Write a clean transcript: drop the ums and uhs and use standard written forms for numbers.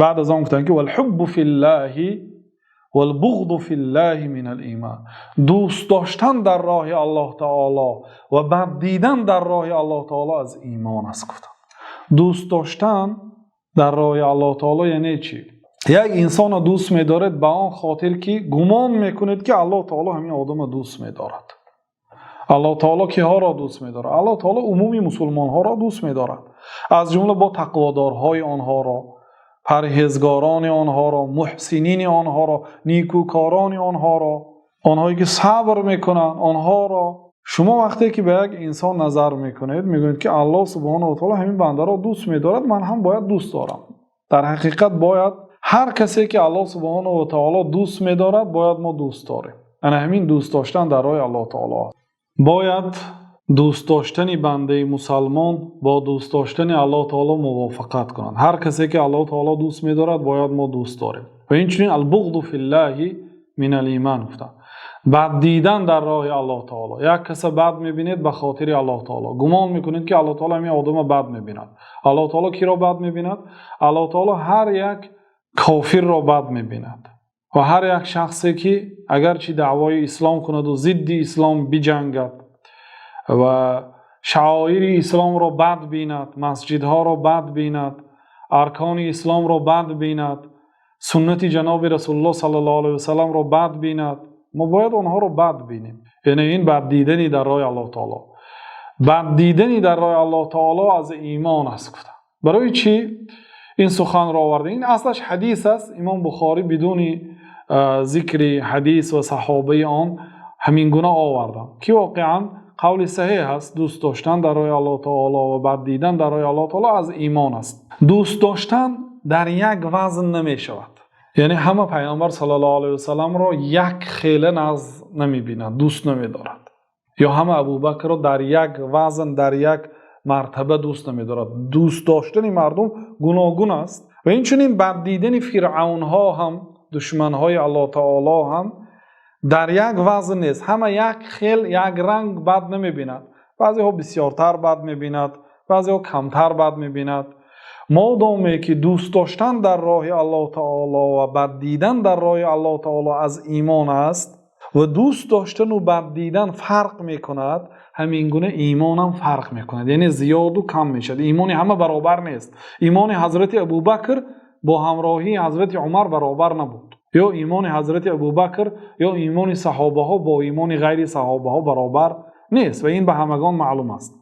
Баъд аз он гуфтанд, ки والحب في الله والبغض في الله من الإيمان. Дӯст доштан дар роҳи Аллоҳ таоло ва бад дидан дар роҳи Аллоҳ таоло аз имон аст, гуфтанд. Дӯст доштан дар роҳи Аллоҳ таоло яъне чӣ? Як инсонро дӯст медоред ба он хотир, ки гумон мекунед, ки Аллоҳ таоло ҳамин одамро дӯст медорад. Аллоҳ таоло киҳоро дӯст медорад? Аллоҳ таоло умуми мусулмонҳоро дӯст медорад, аз ҷумла бо тақводорҳои онҳоро, парҳезгорони онҳоро, муҳсинини онҳоро, никӯкорони онҳоро, онҳое ки сабр мекунанд, онҳоро. Шумо вақте ки ба як инсон назар мекунед, мегӯед, ки Аллоҳ субҳонаҳу ва таоло ҳамин бандаро дӯст медорад, ман ҳам бояд дӯст дорам. Дар ҳақиқат, бояд ҳар касе ки Аллоҳ субҳонаҳу ва таоло дӯст медорад, бояд мо дӯст дорем. Ана ҳамин дӯст доштан дар роҳи Аллоҳ таоло аст. Бояд дӯст доштани бандаи мусалмон бо дӯст доштани Аллоҳ таоло мувофиқат кунад. Ҳар касе ки Аллоҳ таоло дӯст медорад, бояд мо дӯст дорем. Ва инчунин البغض في الله من الإيمان гуфтанд. Бад дидан дар роҳи Аллоҳ таоло. Як каса бад мебинед ба хотири Аллоҳ таоло, гумон мекунед, ки Аллоҳ таоло ҳамин одама бад мебинад. Аллоҳ таоло киро бад мебинад? Аллоҳ таоло ҳар як кофирро бад мебинад ва ҳар як шахсе ки агарчи даъвои ислом кунаду зидди ислом биҷангад ва шаоири исломро бад бинад, масҷидҳоро бад бинад, аркони исломро бад бинад, суннати ҷаноби Расулуллоҳ саллаллоҳу алайҳи васалламро бад бинад, мо бояд онҳоро бад бинем. Яъне ин бад дидани дар роҳи Аллоҳ таоло, бад дидани дар роҳи Аллоҳ таоло аз имон аст, гуфтам. Барои чӣ ин суханро оварда? Ин аслаш ҳадис аст. Имом Бухорӣ бидуни зикри ҳадис ва саҳобаи он ҳамин гуна оварданд, ки воқеан қавли саҳеҳ аст: дӯст доштан дар роҳи Аллоҳ таоло ва бад дидан дар роҳи Аллоҳ таоло аз имон аст. Дӯст доштан дар як вазн намешавад, яъне ҳама Пайғамбар саллаллоҳу алайҳи васалламро як хела нағз намебинад, дӯст намедорад, ё ҳама Абубакрро дар як вазн, дар як мартаба дӯст намедорад. Дӯст доштани мардум гуногун аст. Ва инчунин бад дидани фиръавнҳо ҳам, душманҳои Аллоҳ таоло ҳам дар як вазн нест. Ҳама як хел, як ранг бад намебинад. Баъзеҳо бисёртар бад мебинад, баъзеҳо камтар бад мебинад. Модоме ки дӯст доштан дар роҳи Аллоҳ таоло ва бад дидан дар роҳи Аллоҳ таоло аз имон аст ва дӯст доштану бад дидан фарқ мекунад, ҳамин гуна имонам фарқ мекунад, яъне зиёду кам мешавад. Имони ҳама баробар нест. Имони ҳазрати Абубакр бо ҳамроҳии ҳазрати Умар баробар набуд, ё имони ҳазрати Абубакр ё имони саҳобаҳо бо имони ғайри саҳобаҳо баробар нест, ва ин ба ҳамагон маълум аст.